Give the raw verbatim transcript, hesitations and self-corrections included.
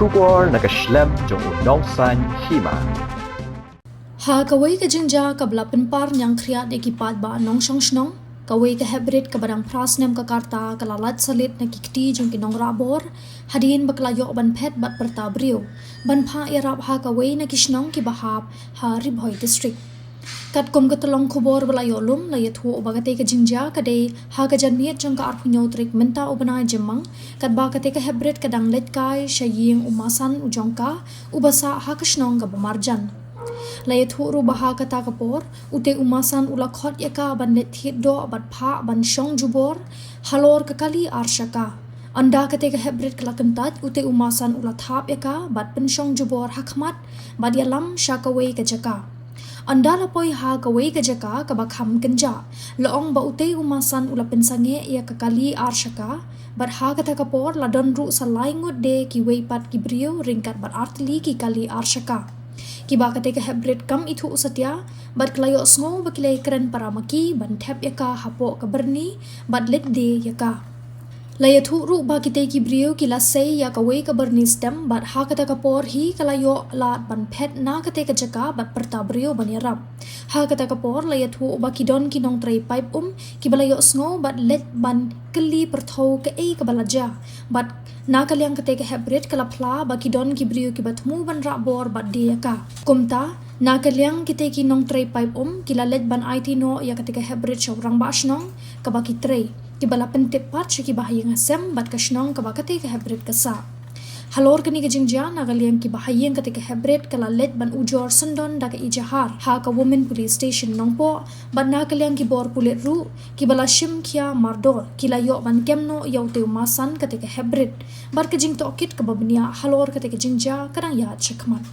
Khubor na ka shlem jong u nongsan hima. Ha kawei ka jingjia kaba la pynpar ñiangkhriat ïa ki paidbah nongshong shnong, kawei ka heprit kaba dang phra snem ka karta ka la lait salit na ki kti jong ki nongrah bor hadien ba ka la ïoh ban phet bad pyrta briew ban phah ïarap ha kawei na ki shnong kiba hap ha Ri Bhoi District. Katkum ka tyllong khubor ba la ïoh lum, la ïathuh ba katei ka jingjia ka dei ha ka janmiet jong ka arphew hynñiew tarik mynta u bnai Jymmang, katba katei ka heprit ka dang leit kai sha ïing u masan u jong ka uba sah ha ka shnong kaba marjan. La ïathuh ruh ba ha kata ka por utei u masan u la khot ïa ka ban leit thied doh bad phah ban shong jubor halor ka kali ar shaka. Ynda katei ka heprit ka la kyntait, utei u masan u la thap ïa ka bad pynshong jubor ha khmat bad ïalam sha kawei ka jaka. Ynda la poi ha kawei ka jaka kaba kham kynjah, la ong ba utei u masan u la pynsangeh ïa ka kali ar shaka, bad ha kata ka por la don ruh sa lai ngut de kiwei pat ki briew ryngkat bad artylli ki kali ar shaka, kiba katei ka heprit kam ithuh satia, bad ka la ïohsngew ba ki la ïakren para ma ki ban thep ïa ka hapoh ka byrni bad leit die ïa ka. La ïathuh ruh ba kitei ki briew ki la sei ïa kawei ka byrni stem bad ha kata ka por hi ka la ïoh lad ban phet na katei ka jaka bad pyrta briew ban ïarap. Ha kata ka por la ïathuh ba ki don ki nongtrei paip um kiba la ïohsngew bad leit ban kylli pyrthew kaei kaba la jia. Bad na ka liang katei ka heprit ka la phla ba ki don ki briew kiba thmu ban rah bor bad die ïa ka. Kumta, na ka liang kitei ki nongtrei paip um ki la leit ban aiti noh ïa katei ka heprit sha u rangbah shnong kaba ki trei, kiba la pyntip pat sha kiba ha ïing ha sem bad ka shnong kaba katei ka heprit ka sah. Halor kane ka jingjia, na ka liang kiba ha ïing katei ka heprit ka la leit ban ujor syndon da ka ijahar ha ka Women Police Station Nongpoh, bad na ka liang ki bor pulit ruh kiba la shim khia mardor ki la ïoh ban kem noh ïa utei u masan katei ka heprit bad ka jingtohkit kaba bniah halor katei ka jingjia ka dang ïaid shakhmat.